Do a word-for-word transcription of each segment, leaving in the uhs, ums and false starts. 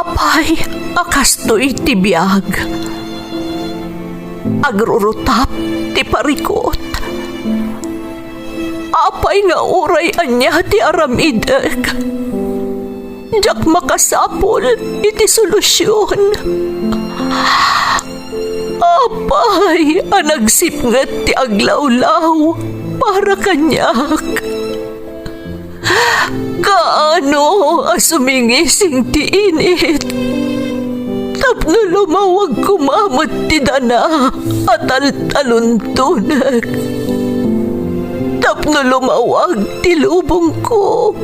Apay a kastoy ti biag? Agrurutap ti parikut. Apay nga uray ania ti aramidek, diak makasapul iti solusion. Apay a nagsipnget ti aglawlaw para kaniak? Kaano a sumingising ti init tapno lumawag koma met ti dana a taltaluntonek, tapno lumawag ti lubongko?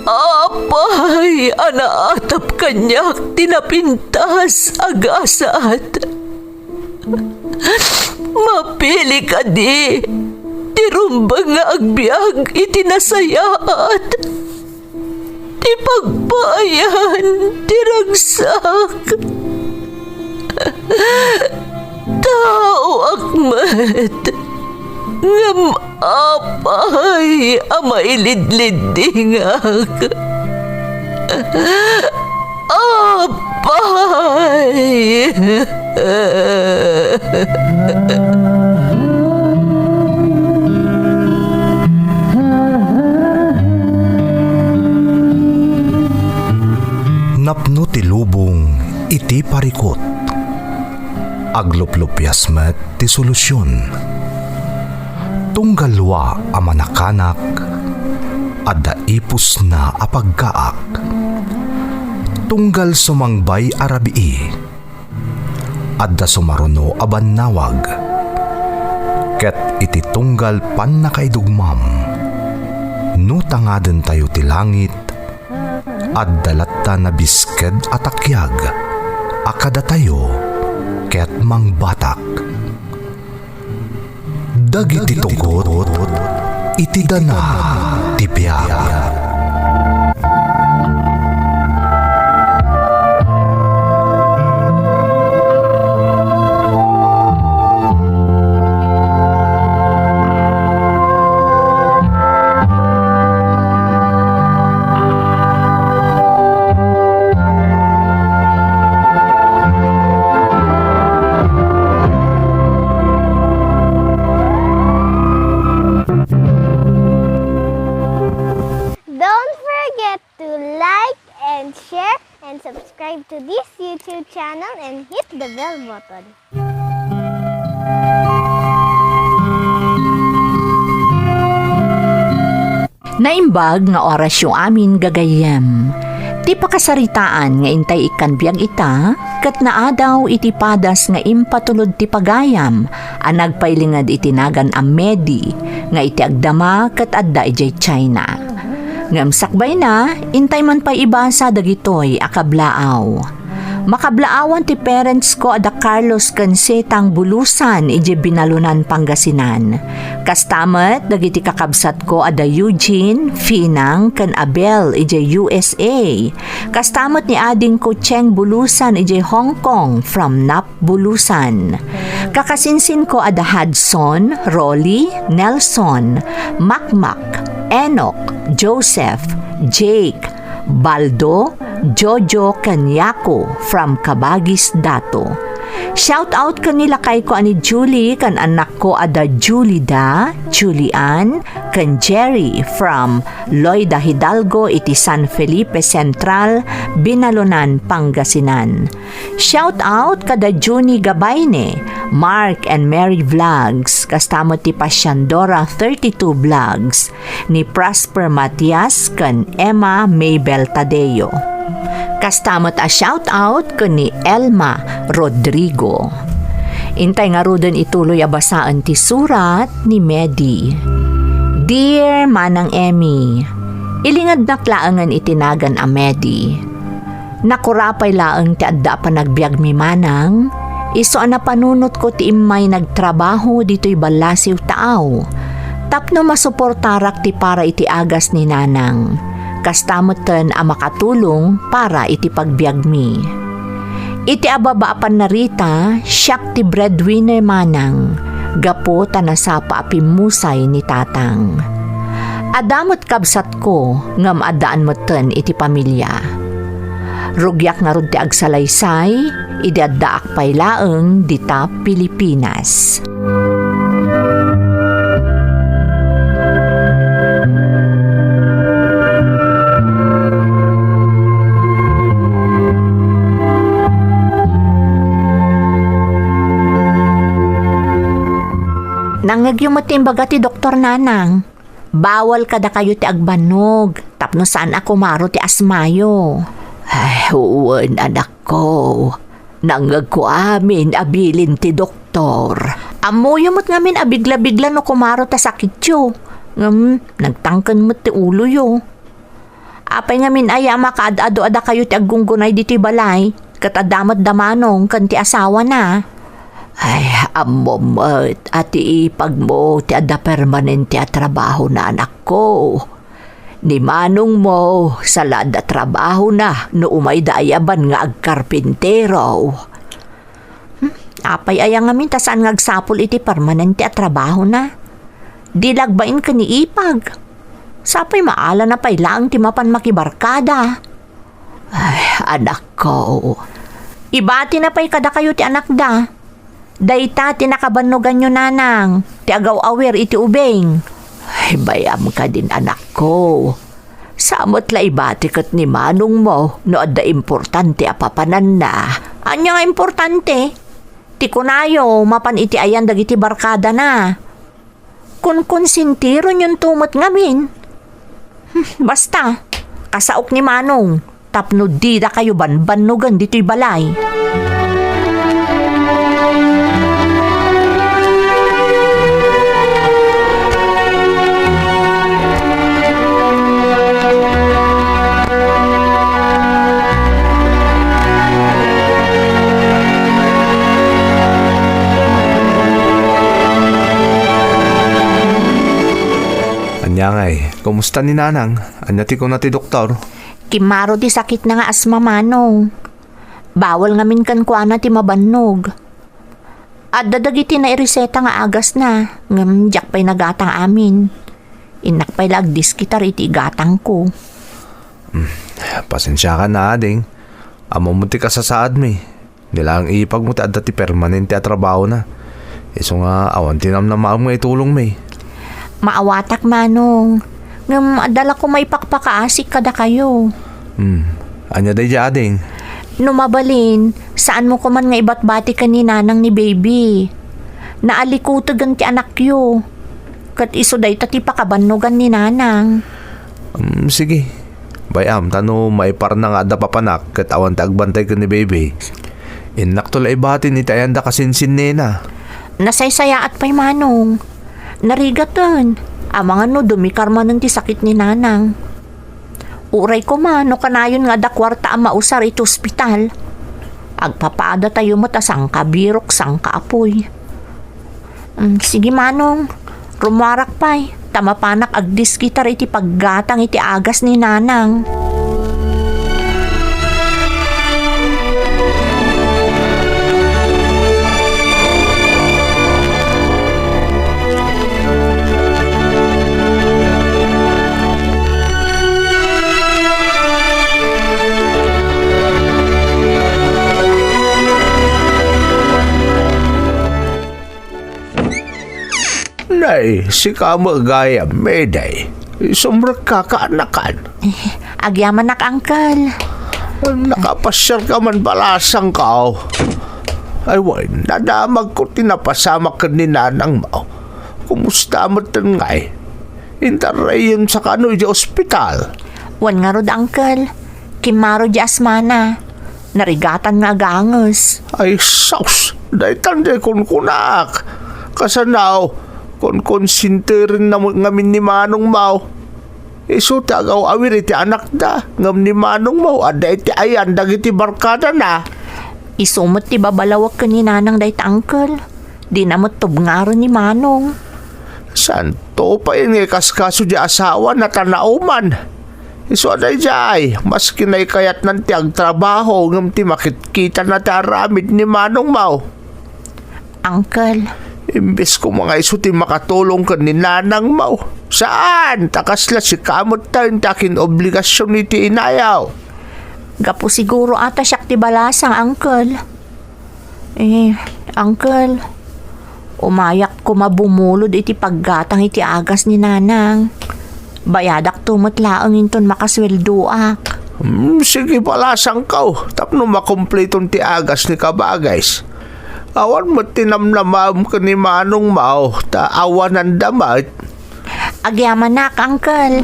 Apay a naatap kaniak ti napintas a gasat? Mapili kadi ti rumbeng nga agbiag iti nasayaat, ti pagpaayan ti ragsak? Taoak met, ngem apay a mailidliddingak? Apay! Napno ti lubong iti parikut. Agluplupias met ti solusion. Tunggal lua a manakanak, adda ipusna a pagkaak. Tunggal sumangbay a rabii, adda sumaruno a bannawag. Ket iti tunggal pannakaidugmam, no tangadentayo ti langit, adda latta nabisked a takiag a kadatayo ket mangbatak. Dagiti tugot iti dana ti biag. Don't forget to like and share and subscribe to this YouTube channel and hit the bell button. Naimbag nga orasyo amin, gagayyem. Ti pakasaritaan nga intay ikkan biag ita, ket naadaw iti padas nga impatulod ti pagayam a nagpailinged iti nagan a Medi nga iti agdama ket adda idiay China. Ngem sakbayna, intay man pay ibasa dagitoy a kablaaw. Makablaawan ti parents ko a da Carlos ken Setang Bulusan idiay Binalonan, Pangasinan. Kasta met dagiti kakabsat ko a da Eugene, Finang, ken Abel idiay U S A. Kasta met ni adingko Cheng Bulusan idiay Hong Kong from Nap Bulusan. Kakasinsinko a da Hudson, Rolly, Nelson, Makmak, Enoch, Joseph, Jake, Baldo, Jojo, ken Yako from Cabaguis, Dato. Shout out ken ni lakayko a ni Julie ken annakko a da Julida, Julian, ken Jerry from Loida Hidalgo iti San Felipe Central, Binalonan, Pangasinan. Shout out kada Junie Gabayne, Mark and Mary Vlogs, kasta met ti Pasian Dora thirty-two Vlogs, ni Prosper Matias ken Emma Mabel Tadeo. Kasta met a shout out ken ni Elma Rodrigo. Intay ngaruden ituloy a basaen ti surat ni Medi. Dear Manang Emmy, ilingednak laengen iti nagan a Medi. Nakurapay laeng ti adda a panagbiagmi, manang, isu a napanunotko ti immay nagtrabaho ditoy ballasiw taaw tapno masuportarak ti para iti agas ni nanang, kasta metten a makatulong para iti pagbiagmi. Iti ababa a pannarita, siak ti breadwinner, manang, gapu ta nasapa a pimmusay ni tatang. Adda met kabsatko, ngem addaan metten iti pamilia. Rugiak ngarud ti agsalaysay, idi addaak pay laeng dita Pilipinas. Nangngegyo met ti imbaga ti doktor, Nanang. Bawal kadakayo ti agbannog tapno saan a kumaro ti asmayo. Ay, wen, anakko. Nangngegko amin a bilin ti doktor. Ammoyo met ngamin a bigla-bigla no kumaro ta sakityo. Ngem, nagtangken met ti uloyo. Apay ngamin aya a makaad-adu a dakayo ti aggunggunay ditoy balay, ket adda met da Manong ken ti asawana? Ay, ammom met a ti ipagmo ti adda permanente a trabahona, anakko. Ni Manongmo, sala adda trabahona no umayda aya ban nga agkarpintero. Hmm, apay aya ngamin ta saan nga agsapul iti permanente a trabahona? Di lagbain ken ni Ipag. Sapay maalana pay laeng ti mapan makibarkada. Ay, anakko. Ibatina pay kadakayo ti anakda. Dayta ti nakabannoganyo, Nanang, ti agaw-awir iti ubing. Ay, bayam kadin, anakko. Sa met la ibati ket ni Manongmo no adda importante a papananna. Ania nga importante? Ti kunayo, mapan iti ayan dagiti barkadana. Konkonsintironyon to met ngamin. Hmm, basta, kasaok ni Manong tapno didakayo banbannogen ditoy balay. Ania ngay, kumusta ni Nanang? Ania ti kuna ti doktor? Kimmaro ti sakitna nga asma, Manong. Bawal ngamin kenkuana ti mabannog. Adda dagiti naireseta nga agasna, ngem diak pay nagatang amin. Innak pay la agdiskitar iti igatangko. Hmm, pasensiakan, ading. Ammom ti kasasaadmi. Ni laeng ipagmo ti adda ti permanente a trabahona. Isu nga awan ti namnamaem nga itulongmi. Maawatak, Manong. Ngem adda la koma ipakpakaasik kadakayo. Hmm. Ania daydi, ading? No mabalin, saanmo koman nga ibatbati ken ni Nanang ni Baby. Naalikutegen ti anakyo. Ket isu dayta ti pakabannogan ni Nanang. Hmm, sige. Bay-am, ta no maiparna nga adda papanak ket awan ti agbantay ken ni Baby, innakto la ibatin iti ayanda kasinsinnena. Nasaysayaat pay, Manong. Narigaten. Amangan no dumikar manen ti sakit ni Nanang. Uray koma no kanayon nga adda kuarta a mausar iti ospital. Agpapadatayo met a sangkabirok, sangkaapuy. Mm, sige, Manong. Rummuarak pay, ta mapanak agdiskitar iti paggatang iti agas ni Nanang. Nay, sika met gayam, Mayday. Sumrekka, kaanakan. Eh, agyamanak, Uncle. Nakapasiarka man balasangko. Ay, wen, nadamagko ti napasamak ken ni Nanangmo. Kumusta metten ngay? Intarrayensa kano idiay ospital? Wen ngarud, Uncle. Kimmaro di asmana. Narigatan nga aganges. Ay, sus! Daytan di kunkunak. Kasano, konkonsintirenna met ngamin ni Manongmo. Isu ti agaw-awir iti anakda, ngem ni Manongmo adda iti ayan dagiti barkadana. Isu met ti babalawek ken ni Nanang dayta, Uncle. Dina met tubngaren ni Manong. Santo pay nga ikaskaso di asawana ta nauman. Isu a daydiay, maski naikayatnan ti agtrabaho ngem ti makitkitana ti aramid ni Manongmo. Uncle, Imbes koma nga isu ti makatulong ken ni nanangmo. Saan, ta kasla sika met ta inta kin obligasion iti inayo. Gapu siguro a ta siak ti balasang, uncle. Eh, uncle, umayak koma bumulod iti paggatang iti agas ni nanang. Bayadak to met laeng inton makasueldoak. Hmm, sige, balasangko, tapno makumpleton ti agas ni kabages. Awan met ti namnamaem ken ni manongmo, ta awananda met. Agyamanak, uncle.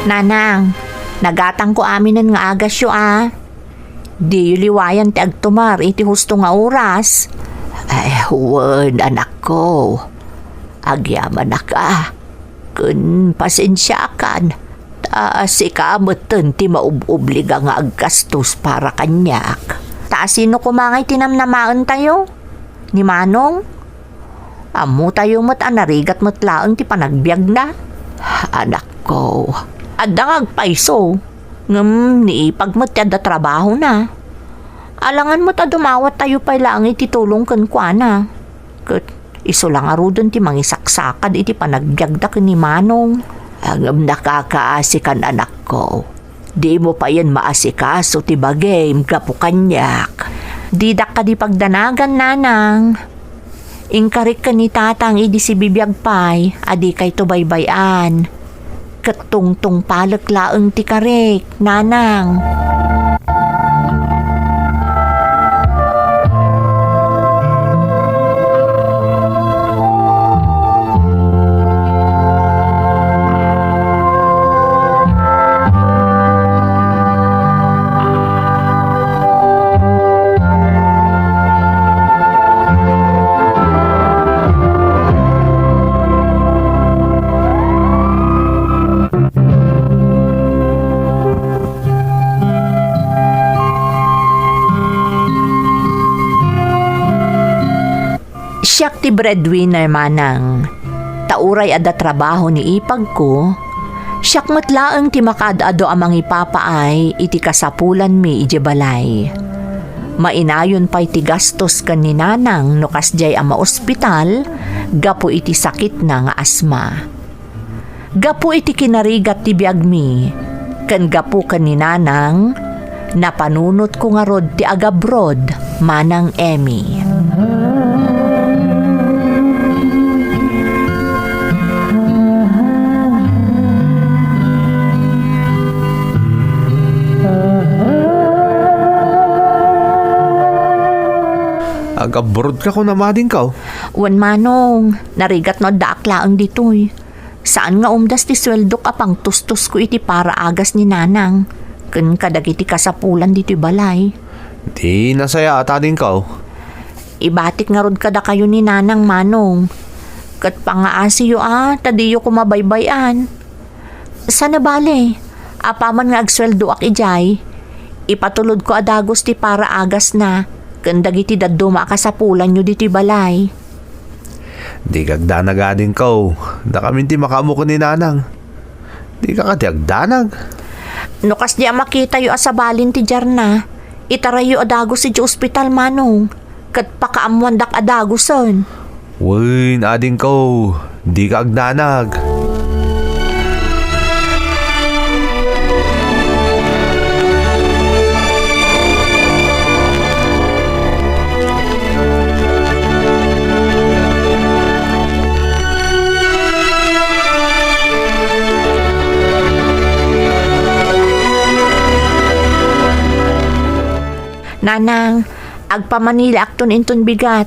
Nanang, nagatangko aminen nga agasyo a. Diyo liwayan ti agtumar iti husto nga oras. Ay, wen, anakko. Agyamanak a. Ken pasensiakan. Ta sika metten ti maub-obliga nga aggastos para kaniak. Ta sino koma ngay ti namnamaentayo? Ni Manong? Ammotayo met a narigat met laeng ti panagbiagna. Anakko, adda nga agpayso, ngem ni Ipag met ti adda trabahona. Alangan met a dumawattayo pay laeng iti tulong kenkuana. Ket isu la ngaruden ti mangisaksakad iti panagbiagda ken ni Manong. Ngem nakakaasikan, anakko. Dimo payen maasikaso ti bagim gapu kaniak. Didak kadi pagdanagan, nanang. Inkarik ken ni tatang idi sibibiag pay a dikayto baybay-an. Ket tungtungpalek laeng ti karik, nanang. Siak ti breadwinner, manang. Ta uray adda trabaho ni ipagko, siak met laeng ti makaad-ado a mangipapaay iti kasapulanmi idiay balay. Mainayon pay ti gastos ken ni nanang no kasdiay a maospital gapu iti sakitna nga asma. Gapu iti kinarigat ti biagmi, ken gapu ken ni nanang, napanunotko ngarud ti agabroad, Manang Emmy. Agabroad ka kunam, adingko? Wen, manong, narigat no addaak laeng ditoy. Saan nga umdas ti sueldok a pangtustosko iti para agas ni nanang ken kadagiti kasapulan ditoy balay. Di nasayaat, adingko. Ibatik ngarud kadakayo ni nanang, manong. Ket pangaasiyo a, ta diyo koma baybay-an. Sana bale, apaman nga agsueldoak idiay, ipatulodko a dagus ti para agasna ken dagiti dadduma a kasapulanyo ditoy balay. Dika agdanag, adingko. Dakamin ti makaammo ken ni nanang. Dika kadi agdanag? No kasdi a makitayo a sabalin ti diarna, itarayyo a dagus idiay ospital, manong, ket pakaammoandak a dagusen. Wen, adingko, dika agdanag. Nanang, agpamaniliakton inton bigat.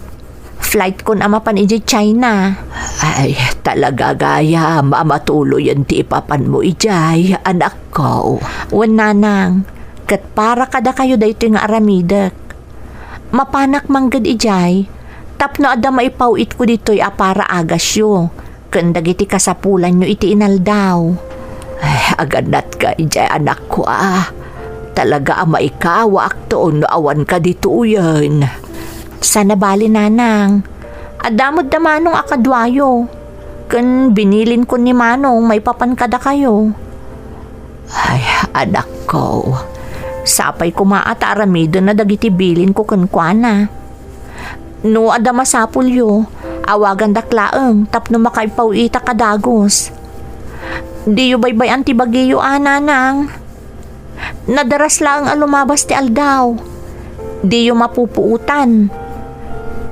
Flightkon a mapan idiay China. Ay, talaga gayam a matuloyen ti ipapanmo idiay, anakko. Wen, nanang, ket para kadakayo daytoy nga aramidek. Mapanak mangged idiay tapno adda maipaw-itko ditoy a para agasyo ken dagiti kasapulanyo iti inaldaw. Ay, agannatka idiay, anakko, a. Talaga a maikawakto no awanka ditoyen. Sana bali, nanang. Adda met da manong a kaduayo. Ken binilinko ni manong maipapan kadakayo. Ay, anakko. Sapay koma a ta aramidenna dagiti bilinko kenkuana. No adda masapulyo, awagandak laeng tapno makaipaw-itak a dagus. Diyo baybay-an ti bagiyo a, nanang. Nadaras laeng a lumabas ti aldaw. Diyo mapupuotan.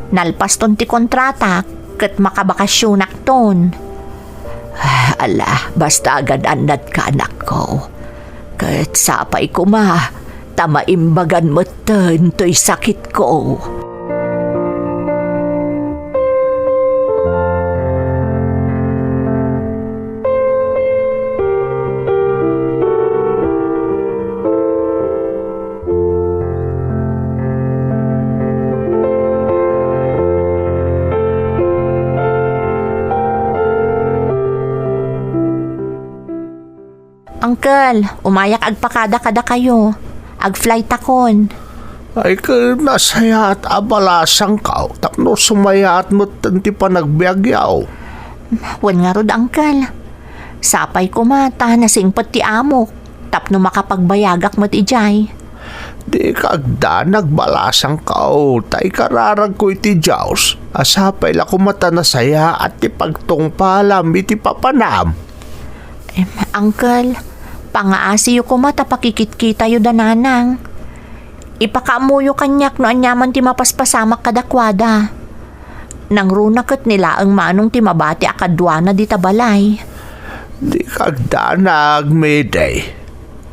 Nalpaston ti kontratak ket makabakasionakton. Ala, basta agan-annatka, anakko. Ket sapay koma, ta maimbagan metten toy sakitko. Uncle, umayak agpakada kadakayo. Agfligtakon. Ay, ket nasayaat a balasangkaw tapno sumayaat metten ti panagbiagyo. Wen ngarud, Uncle. Sapay koma ta nasingpet ti amok tapno makapagbayagak met idiay. Dika agdanag, balasangkaw, ta ikararagko iti Dios a sapay la koma ta nasayaat ti pagtungpalam iti papanam. Em, Uncle, pangaasiyo koma ta pakikitkitayo da nanang. Ipakaammoyo kaniak no aniaman ti mapaspasamak kadakuada. Nangruna ket ni laeng manong ti mabati a kaduana dita balay. Dika agdanag, Mede.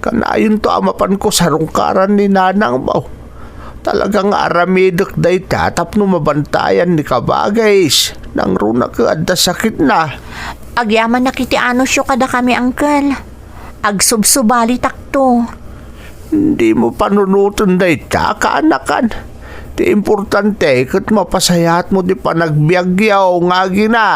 Kanayonto a mapanko sarungkaran ni nanangmo. Talaga nga aramidek dayta tapno mabantayan ni kabagis. Nangruna ket adda sakitna. Agyamanak iti anusyo kadakami, Uncle. Agsubsubalitakto. Dimo panunoten dayta, kaanakan. Ti importante ket mapasayaatmo ti panagbiagyo nga agina.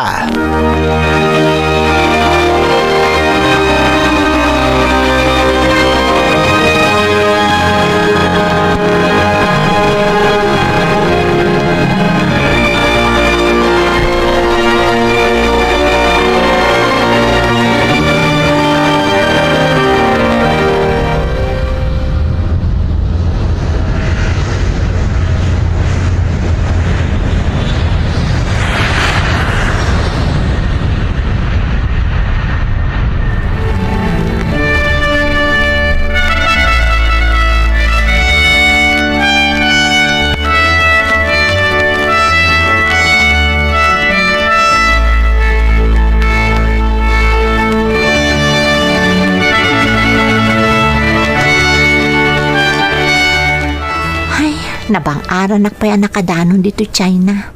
Ay, nabang-aranak pay a nakadanon ditoy China.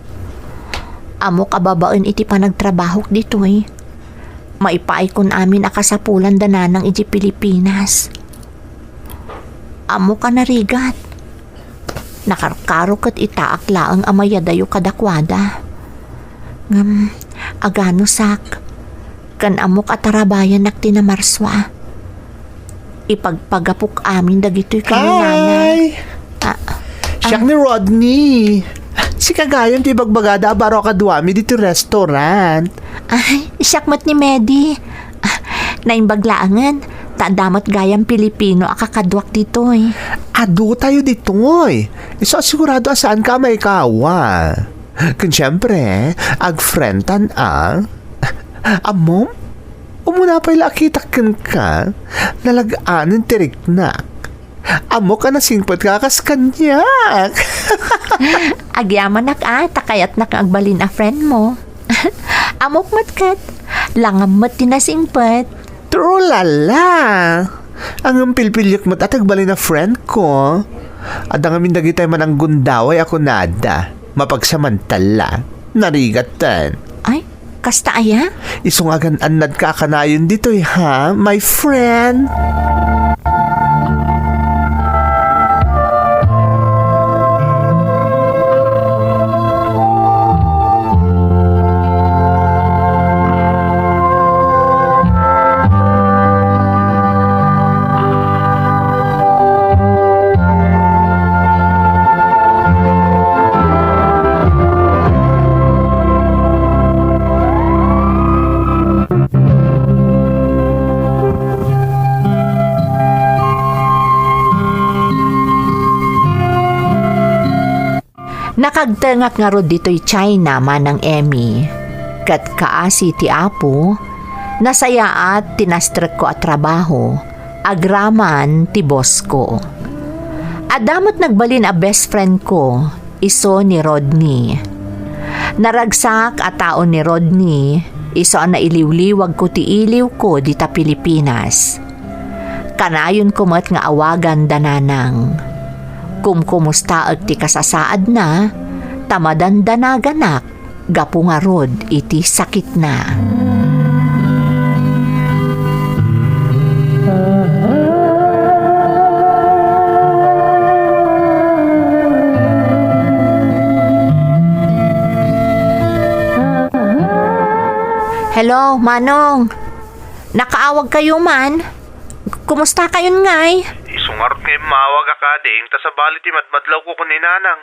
Ammok a babaen iti panagtrabahok ditoy, maipaikon amin a kasapulan da nanang idiay Pilipinas. Ammok a narigat. Nakarkaro ket itaak laeng a mayadayo kadakuada. Ngem, aganusak, ken ammok a tarabayanak ti namarsua. Ipagpagapok amin dagitoy ken ni nanay. Hi! Ah, siak ah. Ni Rodney. Sika gayam ti ibagbagada a baro a kaduami ditoy restaurant. Ay, siak met ni Medi. Ah, naimbag laengen, ta adda met gayam Pilipino a kakaduak ditoy. Adu tayo ditoy. Isu a sigurado a saanka a maikawa. Ken siempre, agfriendan a. Ammom? Umuna pay la a kitak kenka, nalag-anen ti riknak. Ammok a nasingpetka kas kaniak. Agyamanak a, ta kayatnak nga agbalin a friend mo. Ammok met ket, langam met ti nasingpet. Trulala! Ngem pilpiliek met a ti agbalin a friend ko. Adda ngamin dagitay mananggundaway a kunada. Mapagsamantala. Narigaten. Ay, kasta aya? Isu nga agan-annadka a kanayon ditoy, ha, my friend? Nakagtengak ngarud ditoy China, Manang Emmy. Ket kaasi ti Apo, nasayaat ti nastrekko a trabaho, agraman ti boss ko. Adda met nagbalin a best friend ko, isu ni Rodney. Naragsak a tao ni Rodney, isu a nailiwliwag ko ti iliw ko dita Pilipinas. Kanayonko met nga awagan da Nanang. Kumkumustaek ti kasasaadna, ta madandanaganak gapu ngarud iti sakitna. Hello, Manong. Nakaawag kayo man? Kumusta kayon ngay? Isu ngarud nga immawagak, ading, ta sabali ti madmadlawko ken ni Nanang.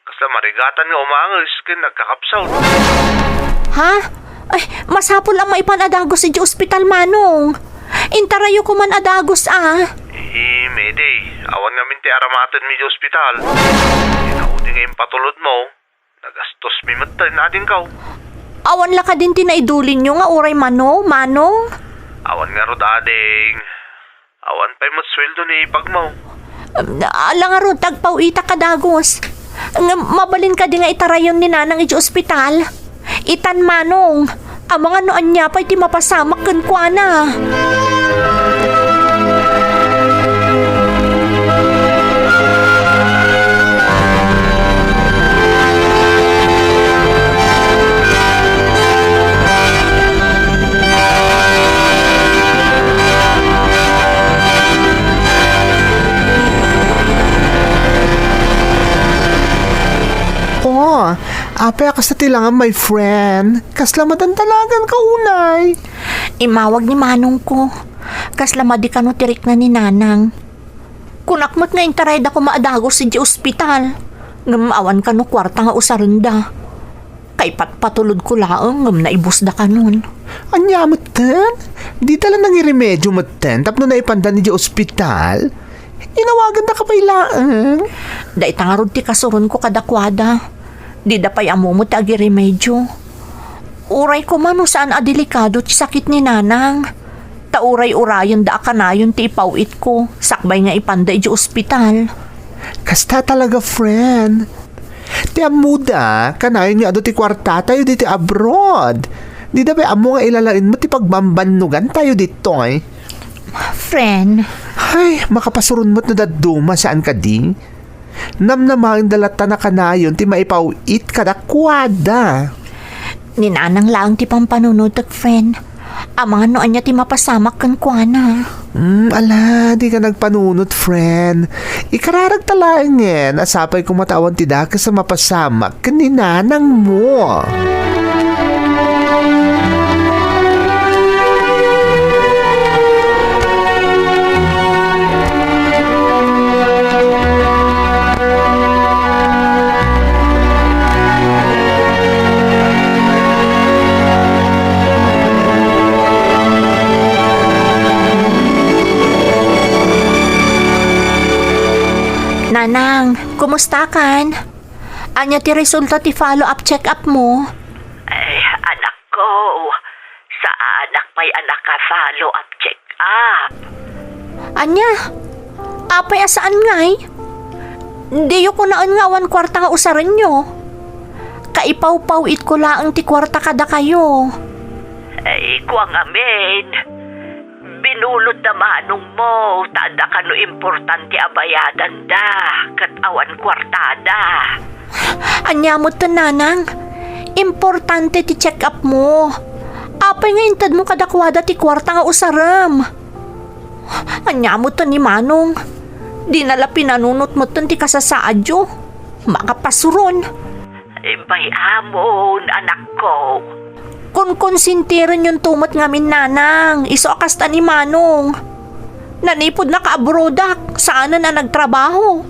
Kasla marigatan nga umanges ken nagkakapsaw. Ha? Ay, masapul a maipan a dagus iti ospital, Manong. Intarayyo ko man a dagus, a. Eh, Mede, awan ngamin ti aramatenmi iti ospital. Ti naudi nga impatulodmo, nagastos mi met ta inadingkaw. Awan la kadin ti naidulinyo nga uray mano, Manong? Awan ngarud, ading. Awan pay met sueldo ni ipagmo. Ala ngarud, tagpaw-itak a dagus. Ngem mabalin kadi nga itarayon ni Nanang iti ospital? Itan, Manong, amangan no ania pay ti mapasamak kenkuana. Oh, apay a kasta ti langam, my friend? Kasla madandanagan ka unay? Imawag ni Manong ko. Kasla madi kano ti rikna ni Nanang. Kunak met nga intarayda koma a dagus iti ospital. Ngem awan kano kuarta nga usarenda. Kaipatpatulod ko laeng ngem naibusda kanon. Ania metten? Dida la nangiremedio metten tapno naipanda idiay ospital? Inawagandaka pay laeng? Dayta ngarud ti kasuronko kadakuada. Dida pay ammo ti agiremedio. Uray koma no saan a delikado ti sakit ni Nanang. Ta uray-urayenda a kanayon ti ipaw-itko sakbay nga ipanda idiay ospital. Kasta talaga, friend. Ti ammoda, kanayon nga adu ti kuartatayo ditoy abroad. Dida pay ammo nga ilalaenmo ti pagbambannogantayo ditoy. Friend. Ay, makapasuron met no dadduma, saan kadi? Namnamaenda latta a kanayon ti maipaw-it kadakuada. Ni Nanang laeng ti pampanunotek, friend. Amangan no ania ti mapasamak kenkuana. Hmm, ala, dika nagpanunot, friend. Ikararagta laengen a sapay koma ta awan ti dakes a mapasamak ken ni Nanangmo. Nanang, kumusta kan? Ania ti resulta ti follow-up check-up mo? Ay, anakko, saanak pay a naka-follow-up check-up. Ania? Apay a saan ngay? Diyo kunaen nga awan kuarta nga usarenyo. Kaipawpaw-itko laeng ti kuarta kadakayo. Ay, kua ngamin. Binulot da manongmo, ta adda kano importante a bayadanda, ket awan kuartada. Ania metten, Nanang? Importante ti check-up mo. Apay nga intedmo kadakuada ti kuarta nga usarem? Ania metten ni Manong? Dina la pinanunot metten ti kasasaadyo. Makapasuron. Imbay amon, anakko. Konkonsintirenyonto met ngamin, Nanang, isu a kasta ni Manong. Nanipud nakaabroadak, saanen a nagtrabaho.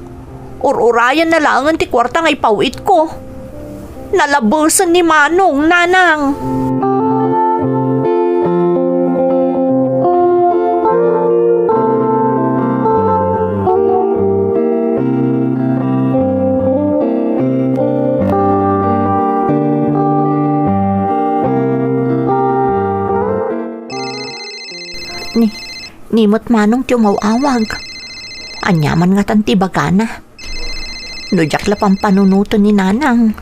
Ur-urayenna laengen ti kuarta nga ipaw-itko. Nalabesen ni Manong, Nanang. Ni met Manong ti umaw-awag. Ania man ngatan ti ibagana? No diak la pampanunoten ni Nanang,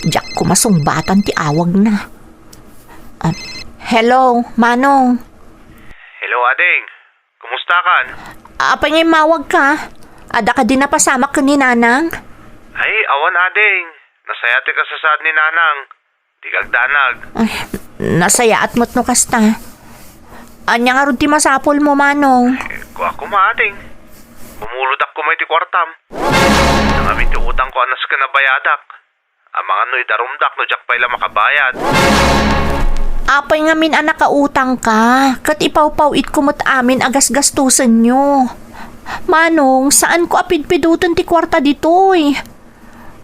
diak koma sungbatan ti awagna. Ah, hello, Manong. Hello, ading. Kumusta kan? Apay nga immawag ka? Adda kadi napasamak ken ni Nanang? Ay, awan, ading. Nasayaat ti kasasaad ni Nanang. Di kagdanag. Ay, nasayaat met no kasta. Ania ngarud ti masapulmo, Manong? Eh, kua koma, ading. Bumulodak koma iti kuartam. Ania ngamin ti utangko a nasken a bayadak. Amangan no idarumdak no diak pay la makabayad. Apay ngamin a nakautangka, ket ipawpaw-itko met amin a gasgastosenyo. Manong, saanko a pidpidoten ti kuarta ditoy.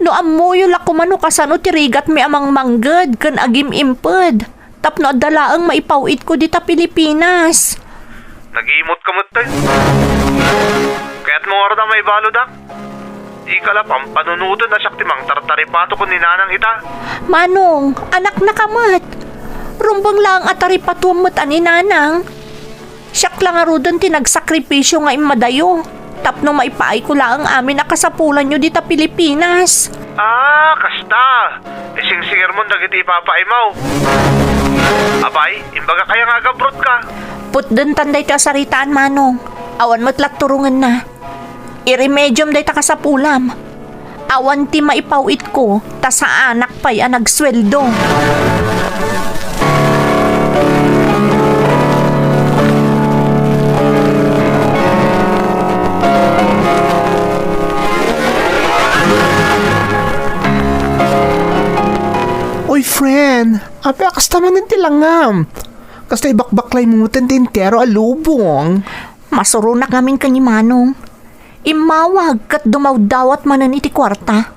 No ammoyo la koma no kasano ti rigatmi a mangmangged ken agim-imped tapno adda laeng maipaw-itko dita Pilipinas. Nagimot ka met, tay. Kayatmo ngarud a maibaludak? Dika la pampanunoten a siak ti mangtartaripato ken ni Nanang ita. Manong, anaknaka met. Rumbeng laeng a taripatoam met a ni Nanang. Siak la ngaruden ti nagsakripisio nga immadayo tapno maipaayko laeng amin a kasapulanyo dita Pilipinas. Ah, kasta. Isingsingermon dagiti ipapaaymo. Apay, imbagak aya nga agabrotka? Putdentan daytoy a saritaan, Manong. Awan met la turongenna. Iremediom dayta kasapulam. Awan ti maipaw-itko, ta saanak pay a nagsueldo. Oy, friend, apay a kasta manen ti langam? Kasta ibakbaklaymo met ti entero a lubong. Masuronak ngamin ken ni Manong. Immawag ket dumawdawat manen iti kuarta.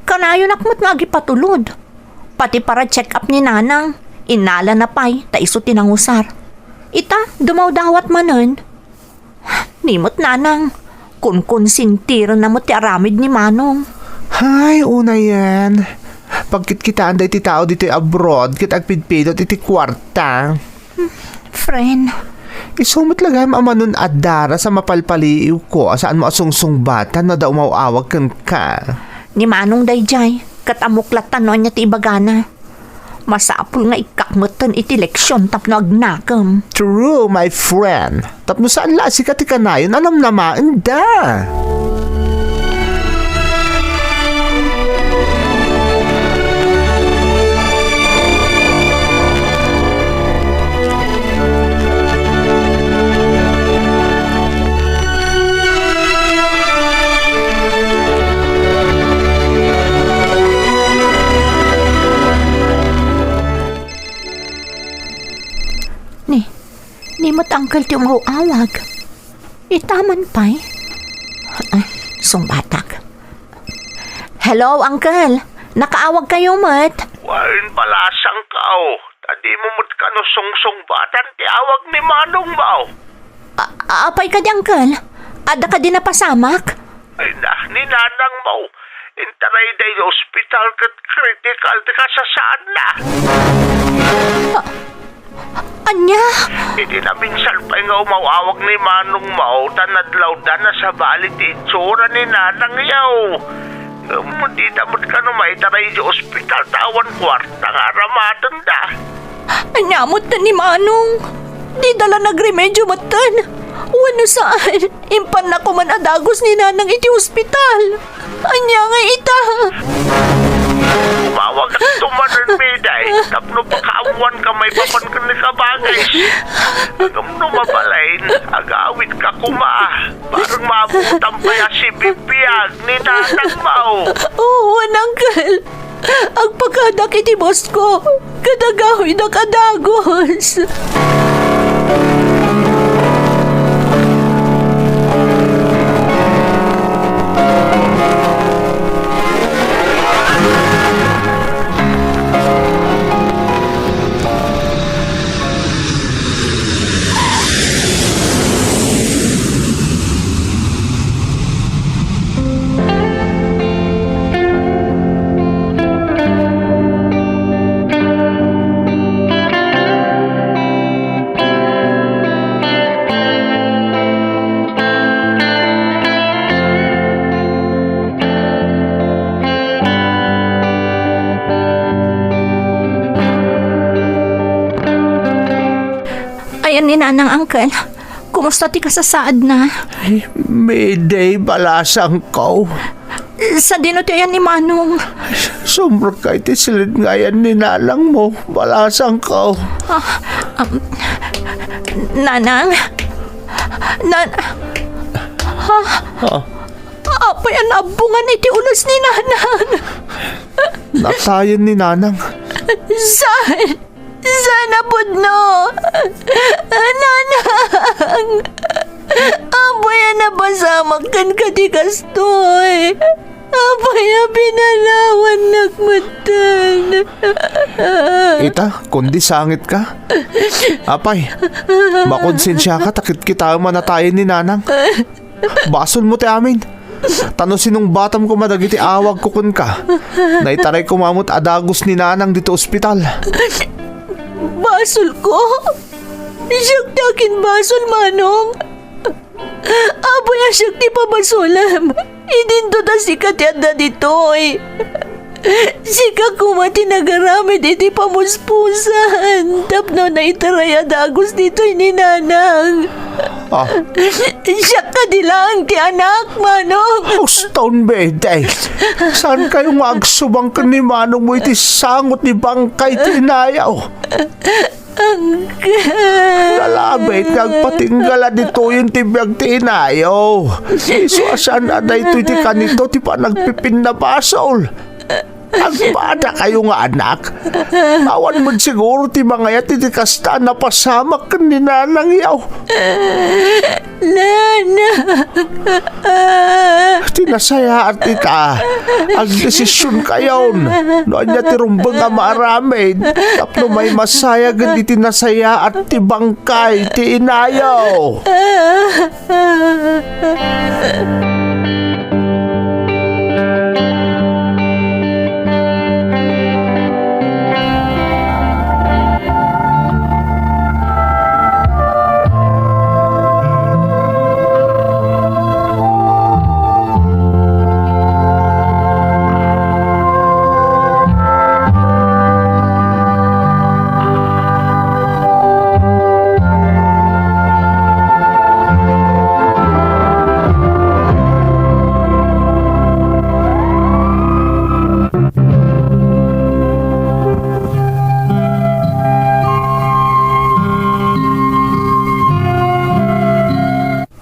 Kanayonak met nga agipatulod. Pati para check-up ni Nanang, innalana pay ta isu ti nangusar. Ita, dumawdawat manen. Ni met Nanang, kunkonsintirenna met ti aramid ni Manong. Hay, unayen. Pagkitkitaan daytoy tao ditoy abroad ket agpidpidot iti kuarta. Friend. Isu met la gayam a manon adda ra sa mapalpaliiwko a saanmo a sungsungbatan no adda umaw-awag kenka. Ni Manong daydiay, ket ammok latta no ania ti ibagana. Masapul nga ikkak metten iti leksion tapno agnakem. True, my friend. Tapno saan la a sika ti kanayon a namnamaenda. Ni, ni met uncle ti umaw-awag. Ita man pay. Ay, sungbatak. Hello, uncle. Nakaawag kayo met? Wen, balasangkaw. Ta dimo met kano sungsungbatan ti awag ni manongmo. A-, apay kadi, uncle? Adda kadi napasamak? Ay na, ni nanangmo. Intarayda iti ospital ket critical ti kasasaadna. A-, ania? Idi naminsan pay nga umaw-awag ni manongmo, ta nadlawda na sabali ti itsura ni nanangyo. Ngem dida met kano maitaray iti ospital ta awan kuarta nga aramatenda. Ania metten ni Manong? Dida la nagremedio metten. Wenno saan, impanna koman a dagus ni Nanang iti ospital. Ania nga ita? Umawagakto manen, Miday, tapno pakaammoanka maipapan ken ni Kabagis. Ngem no mabalin, agawidka koma. Bareng maabutam pay a sibibiag ni Nanangmo. Oo, uncle. Agpakadak iti busko, ket agawidak a dagus. ni Nanang, Uncle? Kumusta ti kasasaadna? Ay, Midi, balasangko. Sadino ti ayan ni Manong? Sumrekka iti silid nga ayan ni nanangmo, balasangko. Ah, um, Nanang? Nan-, ha? Ah. Apay a naabbongan iti ulos ni Nanang? Natayen ni Nanang. Saan? Saan a pudno? Nanang! Apay a napasamak kenka ti kastoy? Apay a pinalawannak metten? Ita, kundi sangitka. Apay, makonsensiaka ta kitkitaem a natayen ni Nanang. Basolmo ti amin. Ta no sinungbatam koma dagiti awagko kenka, naitaray koma met a dagus ni Nanang ditoy ospital. Basolko? Siak ti akinbasol, Manong. Apay a siak ti pabasolem? Idinto ta sika ti adda ditoy. Sika koma ti nagaramid iti pamuspusan tapno naitaray a dagus ditoy ni Nanang. Ah. Siak kadi laeng ti anak, Manong. Uston, Bede. Saankayo nga agsubang ken ni Manongmo iti sangot ti bangkay ti inayo? Nalabit nga agpatinggal a ditoyen ti biag ti inayo. Isu a saan a daytoy ti kanito ti panagpipinnabasol. Agpadakayo nga anak. Awan met siguro ti mangayat iti kasta a napasamak ken ni nanangyo. Nana. Ti nasayaat ita, agdesisionkayon no ania ti rumbeng a maaramid tapno maimasayagen iti nasayaat ti bangkay ti inayo.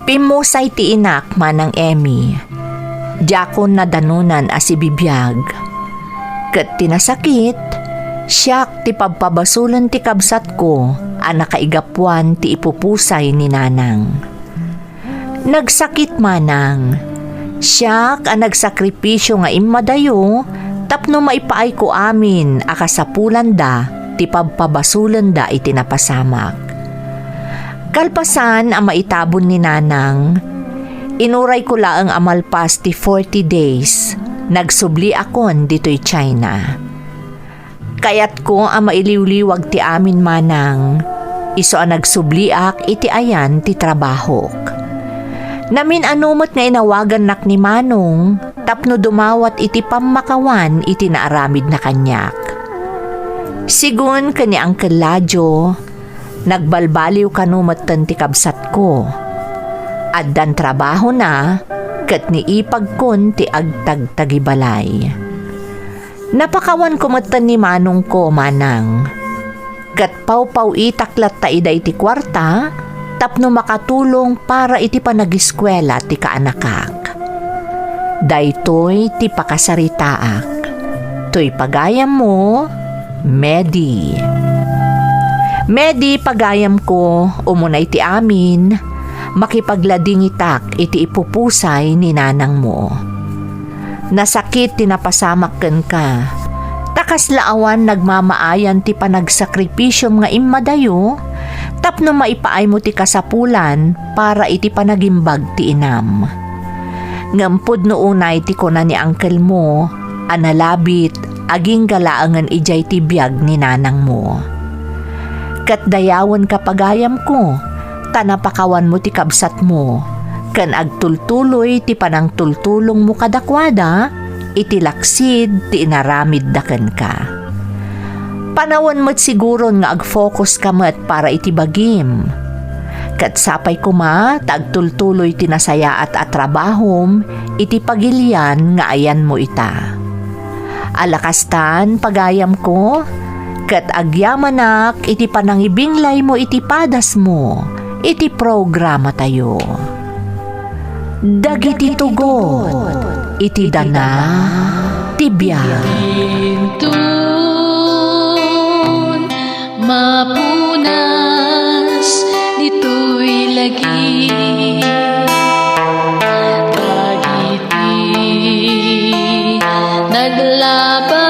Pimmusay ti inak, Manang Emmy. Diakon nadanonan a sibibiag. Ket ti nasakit, siak ti pabpabasolen ti kabsatko a nakaigapuan ti ipupusay ni Nanang. Nagsakit, Manang. Siak a nagsakripisio nga immadayo tapno maipaayko amin a kasapulanda ti pabpabasolenda iti napasamak. Kalpasan a maitabon ni Nanang, inurayko laeng a malpas ti forty days, nagsubliakon ditoy China. Kayatko a mailiwliwag ti amin, Manang, isu a nagsubliak iti ayan ti trabahok. Namin-ano met nga inawagannak ni Manong tapno dumawat iti pammakawan iti naaramidna kaniak. Sigun ken ni Uncle Ladio, nagbalbaliw kano metten ti kabsatko. Addan trabahona ket niipagkon ti agtagtagibalay. Napakawanko metten ni manongko, Manang. Ket pawpaw-itak latta ida iti kuarta tapno makatulong para iti panagiskuela ti kaanakak. Daytoy ti pakasaritaak. Toy pagayammo, Medi. Medi, pagayamko, umuna iti amin, makipagladingitak iti ipupusay ni nanangmo. Nasakit ti napasamak kenka. Ta kasla awan nagmamaayan ti panagsakripisom nga immadayo tapno maipaaymo ti kasapulan para iti panagimbag ti inam. Ngem pudno unay ti kuna ni angkelmo a nalabit agingga laengen idiay ti biag ni nanangmo. Ket dayawenka, pagayamko, ta napakawanmo ti kabsatmo, ken agtultuloy ti panangtultulongmo kadakuada iti laksid ti inaramidda kenka. Panawen met siguron nga agfokuska met para iti bagim, Ket sapay koma ta agtultuloy ti nasayaat a trabahom iti pagilian nga ayanmo ita. Ala kastan, pagayamko, ket agyamanak iti panangibinglaymo iti padasmo iti programatayo. Dagiti tugot iti dana ti biag. Inton mapunas ditoy lagi, dagiti naglaba